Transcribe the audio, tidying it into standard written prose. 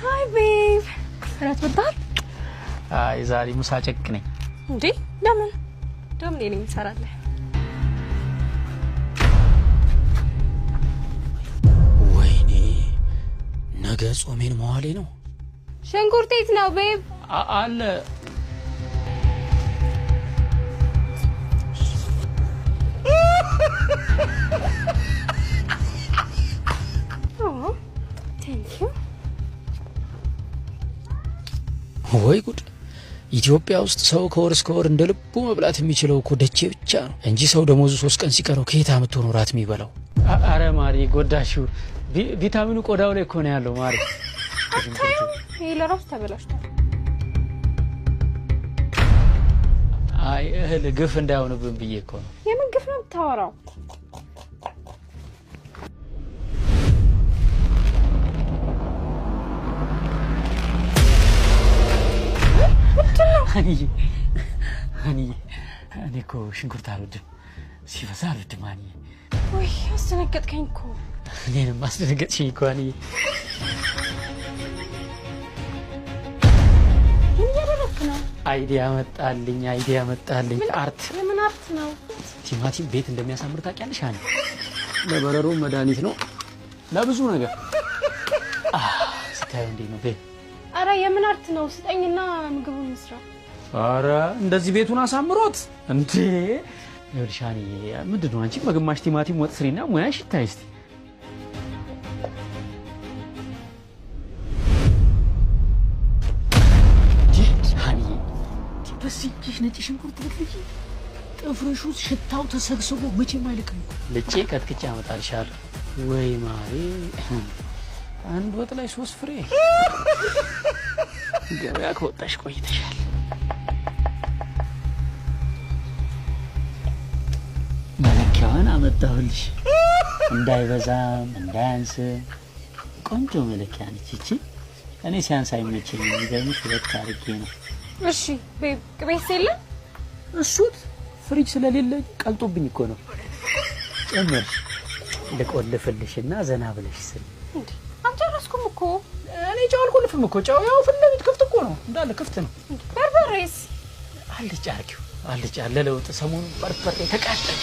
Hi babe፣ እራት በልተሃል? አይ ዛሬ ምሳ ጨቅ ነኝ። እንዴ ለምን? እንደውም እኔ ነኝ የምሰራልህ። ወይኔ ነገ ጾሜን መዋሌ ነው። ሽንኩርት የት ነው babe? አለ። Thank you። ወይ ጉድ! ኢትዮጵያ ውስጥ ሰው ከወር እስከ ወር እንደ ልቡ መብላት የሚችለው እኮ ደቼ ብቻ ነው እንጂ ሰው ደሞዙ 3 ቀን ሲቀረው ከየት አምጥቶ ነው ራት የሚበላው? አረ ማሪ ጎዳሽው። ቪታሚኑ ቆዳው ላይ እኮ ነው ያለው ማሪ። አታዩም? ይሄ ለራሱ ተበላሽቷል። አይ እህል ግፍ እንዳይሆንብን ብዬ እኮ ነው። የምን ግፍ ነው የምታወራው? ሀኒዬ ሀኒዬ፣ እኔ እኮ ሽንኩርት አልወድም፣ ሲበዛ አልወድም ሀኒዬ። ውይ አስደነገጥከኝ እኮ። እኔንም አስደነገጥሽኝ እኮ ሀኒዬ። ምን እያደረግክ ነው? Idea መጣልኝ፣ idea መጣልኝ። Art። የምን art ነው? ቲማቲም ቤት እንደሚያሳምር ታውቂያለሽ ሀኒ? ለበረሮ መድኃኒት ነው፣ ለብዙ ነገር። ስታየው እንዴት ነው babe? አረ የምን art ነው? ስጠኝና ምግቡን እንስራ። አረ እንደዚህ ቤቱን አሳምሮት እንዴ! ይኸውልሽ ሀኒዬ፣ ምንድን ነው አንቺ በግማሽ ቲማቲም ወጥ ስሪና ሙያሽ ይታይ እስቲ። ሀኒዬ፣ በዚህ እጅሽ ነጭ ሽንኩርት ልትልጪ ጥፍርሽ ውስጥ ሽታው ተሰግስጎ መቼም አይልቅም እኮ። ልጬ ቀጥቅጬ አመጣልሻለሁ። ወይ ማሬ፣ አንድ ወጥ ላይ ሶስት ፍሬ። ገበያ ከወጣሽ ቆይተሻል። መለኪያዋን አመጣሁልሽ። እንዳይበዛም እንዳያንስም ቆንጆ መለኪያ ነች ይቺ። እኔ ሲያንስ አይመቸኝም። የሚገርምሽ ሁለት አድርጌ ነው። እሺ babe፣ ቅቤስ የለም? እሱት ፍሪጅ ስለሌለ ቀልጦብኝ እኮ ነው። ጨመርሽ ልቆልፍልሽና ዘና ብለሽ ስሪ። እንዴ አልጨረስኩም እኮ። እኔ ጨው አልቆልፍም እኮ። ጨው ያው ፊት ለፊት ክፍት እኮ ነው፣ እንዳለ ክፍት ነው። በርበሬስ? አልጫ አድርጊው፣ አልጫ ለለውጥ። ሰሞኑን በርበሬ ተቃጠለ።